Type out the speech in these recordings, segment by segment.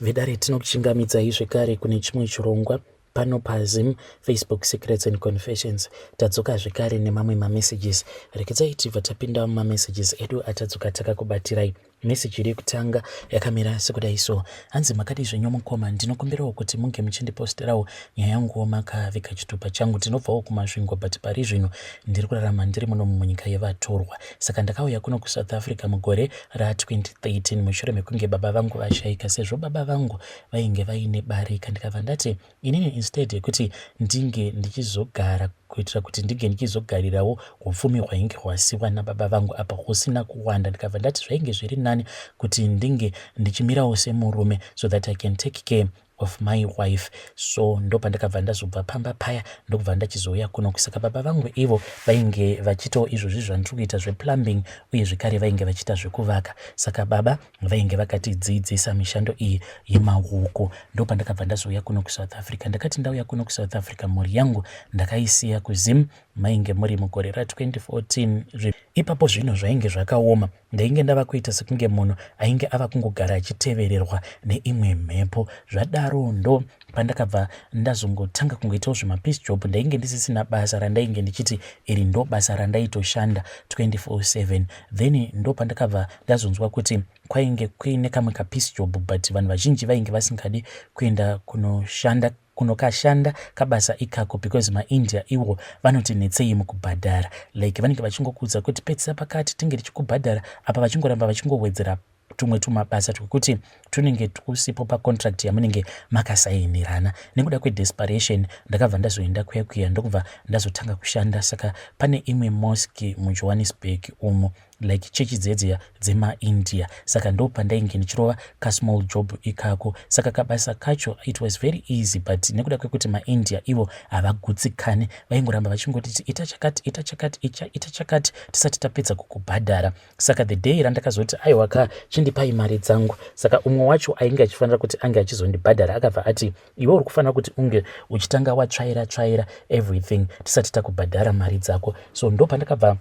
Vedare, tinokuchingamidzai zvekare kune chimwe chirongwa pano paZim Facebook Secrets and Confessions. Tadzoka zvekare nemamwe mamessages. Rekedzai tibva tapinda mumamessages edu atadzoka takakubatirai. Message iri yekutanga yakamira sekudai so. Hanzi, "Makadii zvenyu mukoma? Ndinokumbirawo kuti munge muchindiposterawo nyaya yanguwo makaviga chitupa changu. Ndinobvawo kuMasvingo, but pari zvino ndiri kurarama ndiri muno munyika yevatorwa. Saka ndakauya kuno kuSouth Africa mugore ra2013 mushure mekunge baba vangu vashaika. Sezvo baba vangu vainge vaine barika, ndikabva ndati inini instead yekuti ndinge ndichizogara kuitira kuti ndinge ndichizogarirawo upfumi hwainge hwasiwa nababa vangu apa husina kuwanda, ndikabva ndati zvainge zviri nani kuti ndinge ndichimirawo semurume so that I can take care of my wife. So ndopandakabva ndazobva pamba paya, ndokubva ndachizouya kuno. Saka baba vangu ivo vainge vachiitawo izvozvi zvandiri kuita zveplumbing, uye zvekare vainge vachiita zvekuvaka. Saka baba vainge vakatidzidzisa mishando iyi yemaoko. Ndopandakabva ndazouya kuno kuSouth Africa. Ndakati ndauya kuno kuSouth Africa, mhuri yangu ndakaisiya kuZim. Mainge muri mugore ra2014 ipapo. Zvinhu zvainge zvakaoma. Ndainge ndava kuita sekunge munhu ainge ava kungogara achitevererwa neimwe mhepo. Zvadaro ndo pandakabva ndazongotanga kungoitawo zvemapiece job. Ndainge ndisisina basa randainge ndichiti iri ndo basa randaitoshanda 24/7. Then ndo pandakabva ndazonzwa kuti kwainge kuine kamwe kapiece job, but vanhu vazhinji vainge vasingadi kuenda kunoshanda, kunokashanda kabasa ikako, because maIndia iwo vanoti netsei mukubhadhara. Like vanenge vachingokuudza kuti pedzisa pakati tinge tichikubhadhara, apa vachingoramba vachingowedzera tumwe tumabasa twekuti tunenge tusipo pacontract yamunenge makasainirana. Nekuda kwedesperation ndakabva ndazoenda kuya kuya, ndokubva ndazotanga kushanda. Saka pane imwe mosque muJohannesburg umo, like chechi dzedziya dzemaIndia. Saka ndo pandainge ndichirova kasmall job ikako. Saka kabasa kacho, it was very easy, but nekuda kwekuti maIndia ivo havagutsikane, vaingoramba vachingotiti ita chakati, ita chakati, ita chakati tisati tapedza kukubhadhara. Saka the day randakazoti, "Aiwa ka, chindipai mari dzangu," saka umwe wacho ainge achifanira kuti ange achizondibhadhara akabva ati, "Iwe uri kufanira kuti unge uchitanga watsvaira tsvaira everything tisati takubhadhara mari dzako." So ndo pandakabva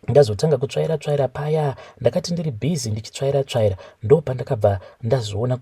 ndazotanga kutsvaira tsvaira paya. Ndakati ndiri busy ndichitsvaira tsvaira, ndo pandakabva ndazoona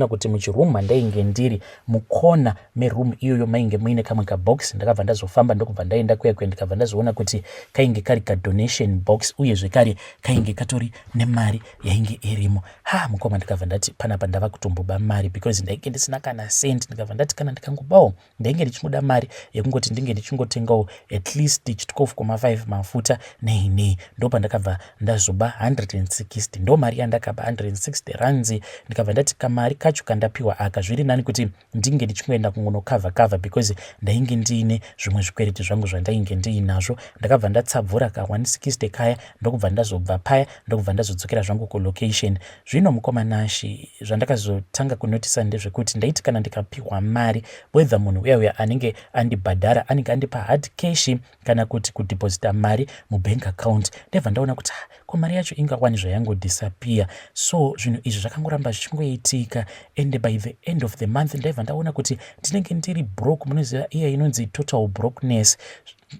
kuti muchiroom mandainge ndiri, mukona meroom iyoyo mainge muine kamwe kabox. Ndakabva ndazofamba, ndokubva ndaenda kuya kuya, ndikabva ndazoona kuti kainge kari kadonation box, uye zvekare kainge katori nemari yainge irimo. Ha, mukoma, ndikabva ndati panapa ndava kutomboba mari, because ndainge ndisina kana cent. Ndikabva ndati kana ndikangobawo, ndainge ndichingoda mari yekungoti ndinge ndichingotengawo at least 12,5 mafuta nei nei. Ndo pandakabva ndazoba 160. Ndo mari yandakaba, 160 rands. Ndikabva ndati kamari kacho kandapiwa aka, zviri nani kuti ndinge ndichingoenda kungonokavha kavha, because ndainge ndiine zvimwe zvikwereti zvangu zvandainge ndiinazvo. Ndakabva ndatsabvura ka160 kaya, ndokubva ndazobva paya, ndokubva ndazodzokera zvangu kulocation. Zvino mukoma Nashi, zvandakazotanga kunotisa ndezvekuti ndaiti kana ndikapiwa mari, whether munhu uya uya anenge andibhadhara anenge andipa hard cash kana kuti kudeposita mari mubank account, ndabva ndaona kuti ko mari yacho ingawani zvayangodisappear. So zvinhu izvi zvakangoramba zvichingoitika, and by the end of the month ndaibva ndaona kuti ndinenge ndiri broke. Munoziva iya inonzi total brokenness.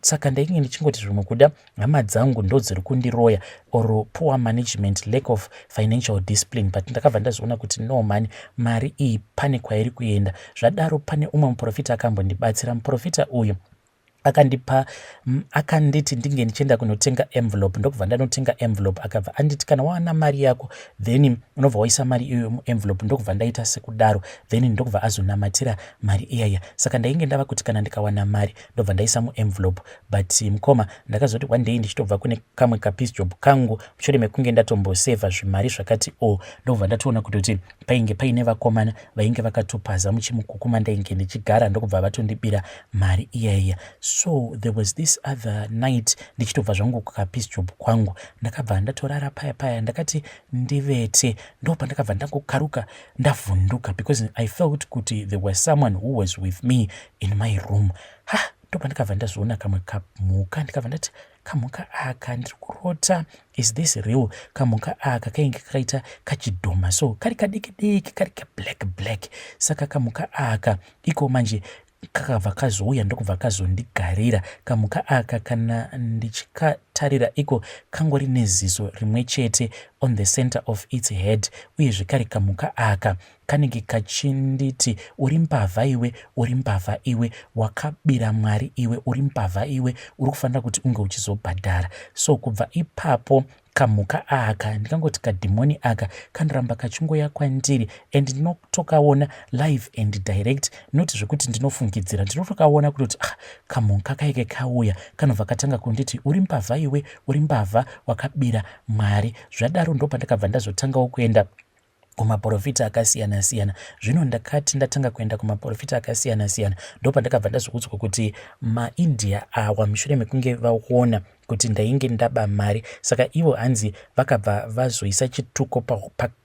Saka ndainge ndichingoti zvimwe kuda hama dzangu ndo dziri kundiroya or poor management, lack of financial discipline, but ndakabva ndazoona kuti no man, mari iyi pane kwairi kuenda. Zvadaro pane umwe muprofita akambondibatsira. Muprofita uyu akandipa, akanditi ndinge ndichienda kunotenga envelope, ndokubva ndanotenga envelope. Akabva anditi kana wawana mari yako, then unobva waisa mari iyoyo muenvelope. Ndokubva ndaita sekudaro, then ndokubva azonamatira mari iyaya. Saka ndainge ndava kuti kana ndikawana mari, ndobva ndaisa muenvelope. But mukoma, ndakazoti one day ndichitobva kune kamwe kapiece job kangu, mushure mekunge ndatombosevha zvimari zvakati o, ndobva ndatoona kutoti painge paine vakomana vainge vakatopaza muchimukuku mandainge ndichigara, ndokubva vatondibira mari iyaiya. So there was this other night, ndichitobva zvangu kukapiece job kwangu, ndakabva ndatorara paya paya. Ndakati ndivete, ndo pandakabva ndangokaruka ndavhunduka, because I felt kuti there was someone who was with me in my room. Ha, ndo pandakabva ndazoona kamwe kamhuka. Ndikabva ndati, "Kamhuka aka, ndiri kurota? Is this real?" Kamhuka aka kainge kakaita kachidhoma, so kari kadiki diki, kari kablack black. Saka kamhuka aka iko manje Kakabva kazouya ndokubva kazondigarira. Kamhuka aka kana ndichikatarira iko kangori neziso rimwe chete on the center of its head uye zvekare kamhuka aka kanenge kachinditi uri mbavha iwe, uri mbavha iwe, wakabira Mwari iwe, uri mbavha iwe, uri kufanira kuti unge uchizobhadhara. So kubva ipapo Kamhuka aka ndikangoti kadhimoni aka kanoramba kachingoya kwandiri and ndinotokaona live and direct not zvekuti ndinofungidzira ndinotokaona kutoti ah, kamhuka kaike kauya kanobva katanga kunditi uri mbavha iwe uri mbavha wakabira mwari zvadaro ndopandakabva ndazotangawo kuenda kumaporofita akasiyana siyana zvino ndakati ndatanga kuenda kumaporofita akasiyana siyana ndopandakabva ndazoudzwa kuti maindia awa mushure mekunge vaona kuti ndainge ndaba mari saka ivo hanzi vakabva vazoisa chituko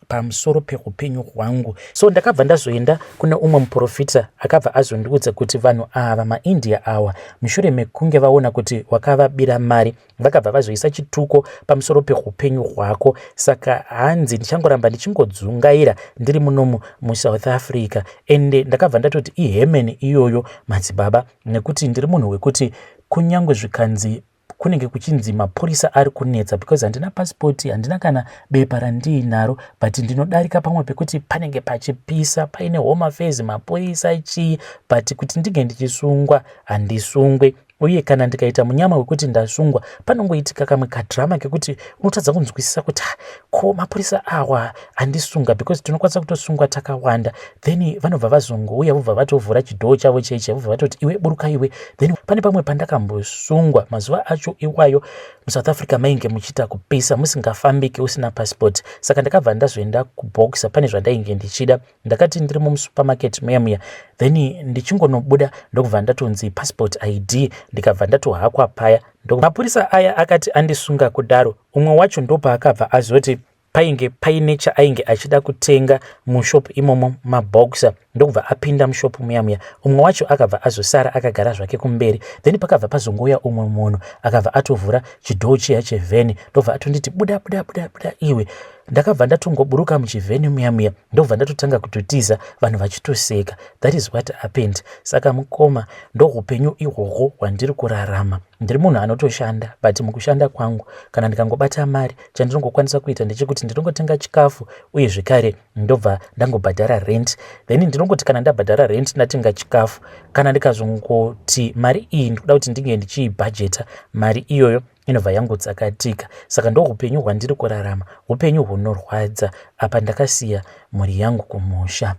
pamusoro pa, pa peupenyu hwangu so ndakabva ndazoenda kune umwe muporofita akabva azondiudza kuti vanhu ava maindia awa mushure mekunge vaona kuti wakavabira mari Vakabva vazoisa chituko pamusoro pehupenyu hwako saka hanzi ndichangoramba ndichingodzungaira ndiri munomu muSouth Africa ende ndakabva ndatoti ihemeni iyoyo madzibaba nekuti ndiri munhu wekuti kunyange zvikanzi kunenge kuchinzi mapurisa ari kunetsa because handina pasipoti handina kana bepa randiinaro but ndinodarika pamwe pekuti panenge pachipisa paine home affairs mapurisa chii but kuti ndinge ndichisungwa handisungwe uye kana ndikaita munyama wekuti ndasungwa panongoitika kamwe kadrama kekuti unotadza kunzwisisa kuti ah, ko mapurisa awa andisunga because tinokwanisa kutosungwa takawanda then vanobva vazongouya vobva vatovhura chidhoo chavo cheche vobva vatoti iwe buruka iwe then pane pamwe pandakambosungwa mazuva acho iwayo musouth africa mainge muchiita kupisa musingafambiki usina passport saka ndakabva ndazoenda kuboxer pane zvandainge ndichida Ndakati ndiri mumusupermarket muya muya then ndichingonobuda ndokubva ndatonzi passport ID ndikabva ndatohakwa paya. Mapurisa aya akati andisunga kudaro umwe wacho ndopaakabva azoti painge paine chaainge achida kutenga mushop imomo maboxer ndokubva apinda mushop muya muya umwe wacho akabva azosara akagara zvake kumberi then pakabva pazongouya umwe munhu akabva atovhura chidhoo chiya chevheni ndobva atonditi buda buda buda buda iwe Ndakabva ndatongoburuka muchivheni muya muya ndobva ndatotanga kutotiza vanhu vachitoseka. That is what happened. Saka mukoma ndohupenyu ihwohwo hwandiri kurarama. Ndiri munhu anotoshanda but mukushanda kwangu kana ndikangobata mari chandinongokwanisa kuita ndechekuti ndinongotenga chikafu uye zvekare ndobva ndangobhadhara rent. Then ndinongoti kana ndabhadhara rent ndatenga chikafu kana ndikazongoti mari iyi ndikuda kuti ndinge ndichiibhajeta mari iyoyo inobva yangotsakatika saka ndohupenyu hwandiri kurarama hupenyu hunorwadza apa ndakasiya mhuri yangu kumusha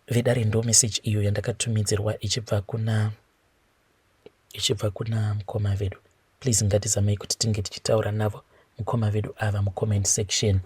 vedare ndo message iyo yandakatumidzirwa ichibva kuna ichibva kuna mukoma vedu please ngatizamei kuti tinge tichitaura navo mukoma vedu ava mucomment section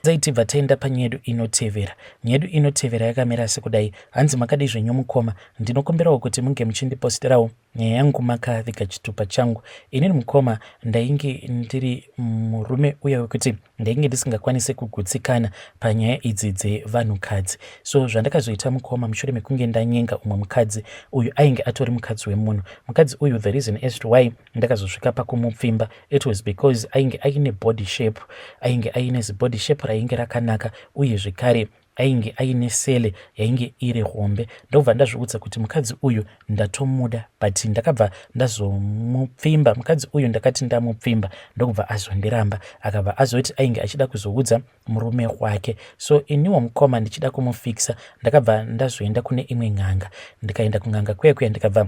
Zai tibva taenda panyaya yedu inotevera. Nyaya yedu inotevera yakamira sekudai. Hanzi makadii zvenyu mukoma? Ndinokumbirawo kuti munge muchindipositirawo nyaya yangu makaviga chitupa changu. Inini mukoma ndainge ndiri murume uya wekuti ndainge ndisingakwanise kugutsikana panyaya idzi dzevanhukadzi. So zvandakazoita mukoma mushure mekunge ndanyenga umwe mukadzi uyu ainge atori mukadzi wemunhu. Mukadzi uyu the reason as to why ndakazosvika pakumupfimba it was because ainge aine body shape ainge aine zibody shape rainge rakanaka uye zvekare ainge aine sele yainge iri hombe ndobva ndazviudza kuti mukadzi uyu ndatomuda but ndakabva ndazomupfimba mukadzi uyu ndakati ndamupfimba ndokubva azondiramba akabva azoti ainge achida kuzoudza murume wake so iniwo mukoma ndichida kumufikisa ndakabva ndazoenda kune imwe n'anga ndikaenda kun'anga kuya kuya ndikabva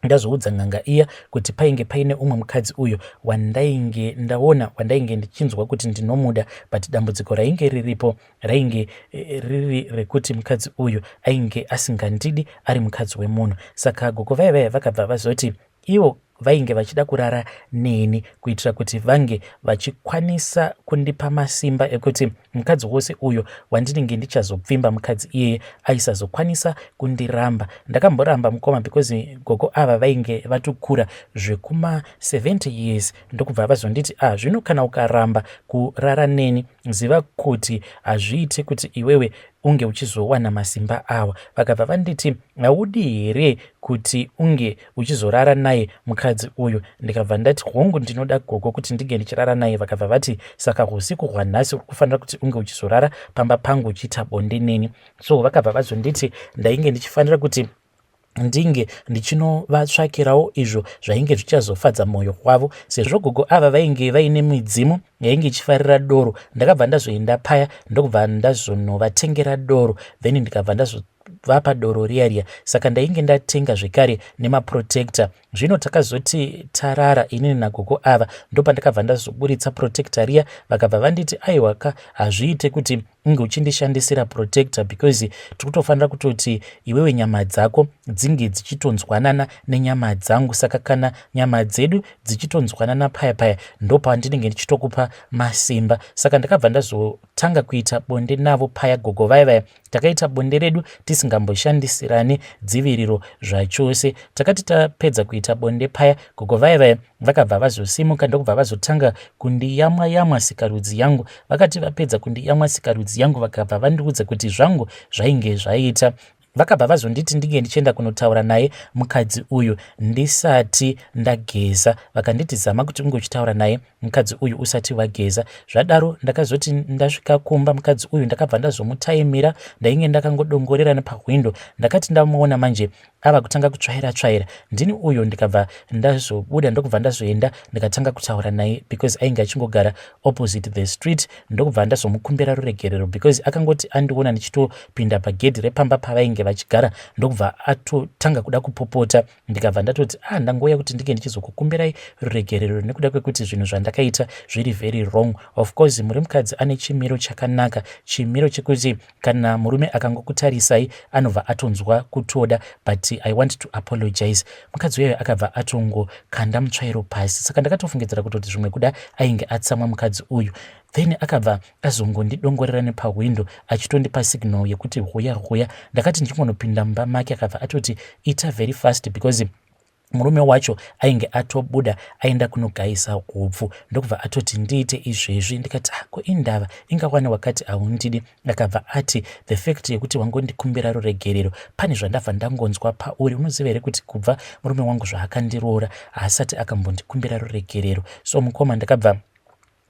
Ndazoudza n'anga iya kuti painge paine umwe mukadzi uyo wandainge ndaona wandainge ndichinzwa kuti ndinomuda but dambudziko rainge riripo rainge eh, riri rekuti mukadzi uyu ainge asingandidi ari mukadzi wemunhu saka gogo vaya vaya vakabva vazoti ivo vainge vachida kurara neni kuitira kuti vange vachikwanisa kundipa masimba ekuti Mukadzi wose uyo wandinenge ndichazopfimba mukadzi iyeye aisazokwanisa kundiramba. Ndakamboramba mukoma because gogo ava vainge vatokura zvekuma 70 years ndokubva vazonditi ah zvino kana ukaramba kurara neni ziva kuti hazviite kuti iwewe unge uchizowana masimba awa. Vakabva vanditi haudi here kuti unge uchizorara naye mukadzi mukadzi uyu. Ndikabva ndati hongu ndinoda gogo kuti ndinge ndichirara naye. Vakabva vati saka husiku hwanhasi uri kufanira kuti unge uchizorara pamba pangu uchiita bonde neni. So vakabva vazonditi ndainge ndichifanira kuti ndinge ndichinovatsvakirawo izvo zvainge zvichazofadza mwoyo wavo sezvo gogo ava vainge vaine midzimu yainge ichifarira doro. Ndakabva ndazoenda paya ndokubva ndazonovatengera doro, then ndikabva ndazovapa doro riya riya. Saka ndainge ndatenga zvekare nemaprotector. Zvino takazoti tarara inini nagogo ava, ndopandakabva ndazoburitsa protector riya. Vakabva vanditi aiwa ka, hazviite kuti unge uchindishandisira protector because tiri kutofanira kutoti iwewe nyama dzako dzinge dzichitonzwanana nenyama dzangu. Saka kana nyama dzedu dzichitonzwanana paya paya, ndopandinenge ndichitokupa masimba. Saka ndakabva ndazotanga kuita bonde navo paya gogo vaya vaya. Takaita bonde redu tisingamboshandisirani dziviriro zvachose. Takati tapedza kuita bonde paya, gogo vaya vaya vakabva vazosimuka ndokubva vazotanga kundiyamwa yamwa sikarudzi yangu. Vakati vapedza kundiyamwa sikarudzi yangu, vakabva vandiudza kuti zvangu zvainge zvaita. Vakabva vazonditi ndinge ndichienda kunotaura naye mukadzi uyu ndisati ndageza. Vakanditi zama kuti unge uchitaura naye mukadzi uyu usati wageza. Zvadaro ndakazoti ndasvika kumba, mukadzi uyu ndakabva ndazomutaimira. Ndainge ndakangodongorera nepahwindo. Ndakati ndamuona manje ava kutanga kutsvaira tsvaira, ndini uyo ndikabva ndazobuda ndokubva ndazoenda ndikatanga kutaura naye because ainge achingogara opposite the street, ndokubva ndazomukumbira ruregerero because akangoti andiona ndichitopinda pagedhi repamba pavainge vachigara, ndokubva atotanga kuda kupopota. Ndikabva ndatoti ah, ndangouya kuti ndinge ndichizokukumbirai ruregerero nekuda kwekuti zvinhu zvandakaita zviri very wrong. Of course muri mukadzi ane chimiro chakanaka, chimiro chekuti kana murume akangokutarisai anobva atonzwa kutoda, but I want to apologize. Mukadzi uyayo akabva atongokanda mutsvairo pasi. Saka ndakatofungidzira kutoti zvimwe kuda ainge atsamwa mukadzi uyu. Then akabva azongondidongorera nepahwindo achitondipa signal yekuti huya huya. Ndakati ndichingonopinda mumba make, akabva atoti ita very fast because murume wacho ainge atobuda aenda kunogayisa hupfu, ndokubva atoti ndiite izvezvi. Ndikati ah, ko indava ingawani wakati haundidi? Akabva ati the fact yekuti wangondikumbira ruregerero, pane zvandabva ndangonzwa pauri. Unoziva here kuti kubva murume wangu zvaakandiroora haasati akambondikumbira ruregerero? So mukoma, ndakabva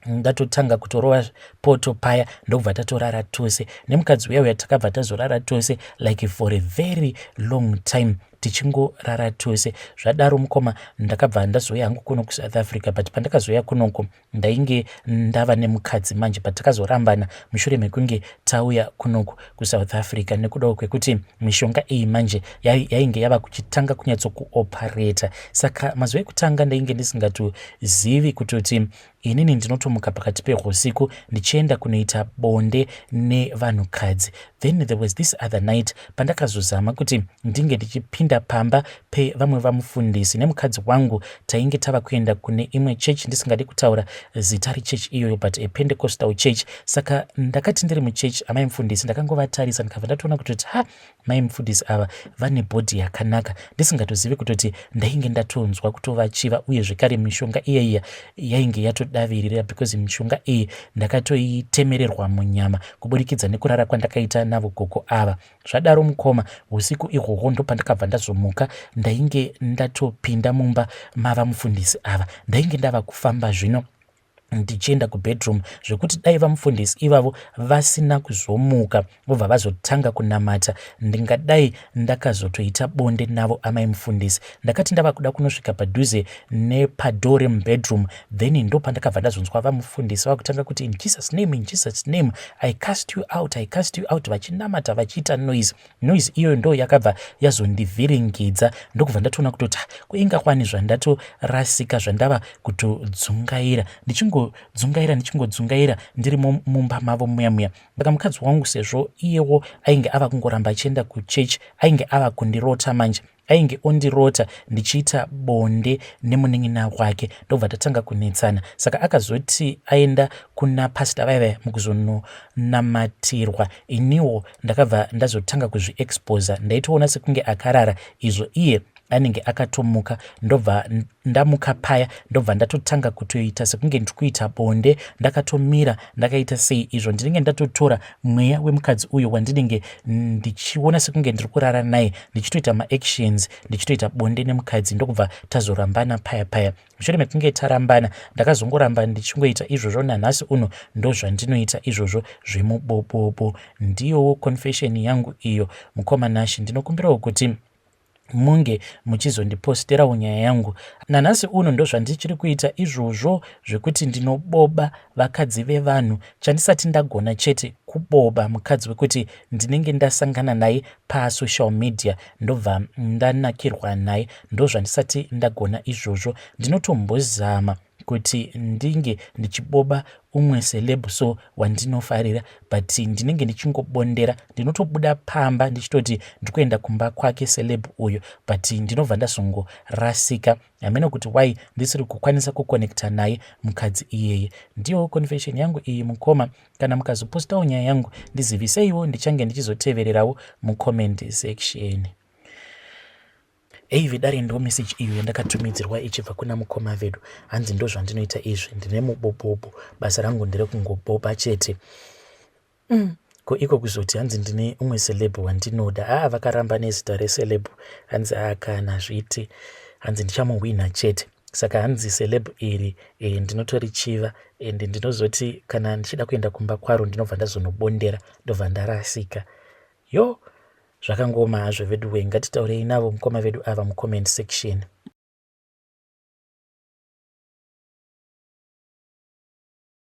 ndatotanga kutorova poto paya, ndokubva tatorara tose nemukadzi uya uya. Takabva tazorara tose like for a very long time, tichingorara tose. Zvadaro mukoma, ndakabva ndazouya hangu kuno kuSouth Africa, but pandakazouya kunoko ndainge ndava nemukadzi manje. But takazorambana mushure mekunge tauya kunoku kuSouth Africa nekudawo kwekuti mishonga iyi manje yainge yava kuchitanga kunyatsokuopareta. Saka mazuva ekutanga ndainge ndisingatozivi kutoti inini ndinotomuka pakati pehusiku ndichienda kunoita bonde nevanhukadzi. Then there was this other night pandakazozama kuti ndinge ndichipinda pamba pevamwe vamufundisi nemukadzi wangu. Tainge tava kuenda kune imwe chechi, ndisingadi kutaura zita rechechi iyoyo, but a Pentecostal church. Saka ndakati ndiri muchechi, amai mufundisi ndakangovatarisa, ndikabva ndatoona kutoti ha, mai mufundisi ava vane body yakanaka, ndisingatozivi kutoti ndainge ndatonzwa kutovachiva. Uye zvekare mishonga iya iya yainge yatodavirira because mishonga iyi ndakatoitemererwa munyama kuburikidza nekurara kwandakaita navo gogo ava. Zvadaro mukoma, usiku ihwohwo ndopandakabva ndazomuka. Ndainge ndatopinda mumba mava mufundisi ava. Ndainge ndava kufamba zvino ndichienda kubedroom, zvekuti dai vamufundisi ivavo vasina kuzomuka vobva vazotanga kunamata, ndingadai ndakazotoita bonde navo amai mufundisi. Ndakati ndava kuda kunosvika padhuze nepadhoo remubedroom, then ndopandakabva ndazonzwa vamufundisi vakutanga kuti "In Jesus name, in Jesus name, I cast you out, I cast you out," vachinamata vachiita noise. Noise iyoyo ndo yakabva yazondivhiringidza, ndokubva ndatoona kutoti kuinga kwani zvandatorasika, zvandava kutodzungaira, ndichingodzungaira, ndichingodzungaira ndiri mumba mavo muya muya. Saka mukadzi wangu, sezvo iyewo ainge ava kungoramba achienda kuchechi, ainge ava kundirota manje. Ainge ondirota ndichiita bonde nemunin'ina wake, ndobva tatanga kunetsana. Saka akazoti aenda kuna pastor vaya vaya mukuzononamatirwa, iniwo ndakabva ndazotanga kuzviexposa. Ndaitoona sekunge akarara, izvo iye Anenge akatomuka, ndobva ndamuka paya, ndobva ndatotanga kutoita sekunge ndiri kuita bonde ndakatomira ndakaita sei izvo. Ndinenge ndatotora mweya wemukadzi uyo wandinenge ndichiona sekunge ndiri kurara naye, ndichitoita maactions, ndichitoita bonde nemukadzi, ndokubva tazorambana paya paya. Mushure mekunge tarambana, ndakazongoramba ndichingoita izvozvo. Nanhasi uno ndozvandinoita izvozvo zvemubobobo. Ndiyowo confession yangu iyo, mukoma Nashi. Ndinokumbirawo kuti munge muchizondiposterawo nyaya yangu. Nanhasi uno ndozvandichiri kuita izvozvo zvekuti ndinoboba vakadzi vevanhu. Chandisati ndagona chete kuboba mukadzi wekuti ndinenge ndasangana naye pasocial media, ndobva ndanakirwa naye. Ndozvandisati ndagona izvozvo. Ndinotombozama kuti ndinge ndichiboba umwe celeb so wandinofarira, but ndinenge ndichingobondera. Ndinotobuda pamba ndichitoti ndikuenda kumba kwake celeb uyo, but ndinobva ndazongorasika. Hameno kuti why ndisiri kukwanisa kuconnecta naye mukadzi iyeye. Ndiyo confession yangu iyi, mukoma. Kana mukazopostawo nyaya yangu, ndiziviseiwo, ndichange ndichizotevererawo mucomment section. Ei vedare, ndo message iyo yandakatumidzirwa ichibva kuna mukoma vedu. Hanzi ndo zvandinoita izvi, ndine mubobobo, basa rangu nderekungoboba chete. Ko iko kuzoti hanzi ndine umwe celeb wandinoda? Aa, vakaramba nezita receleb. Hanzi akana zviti, hanzi ndichamuhwina chete. Saka hanzi celeb iri ndinotorichiva and ndinozoti kana ndichida kuenda kumba kwaro, ndinobva ndazonobondera, ndobva ndarasika. Yo, zvakangoma hazvo vedu wee. Ngatitaurei navo mukoma vedu ava mucomment section.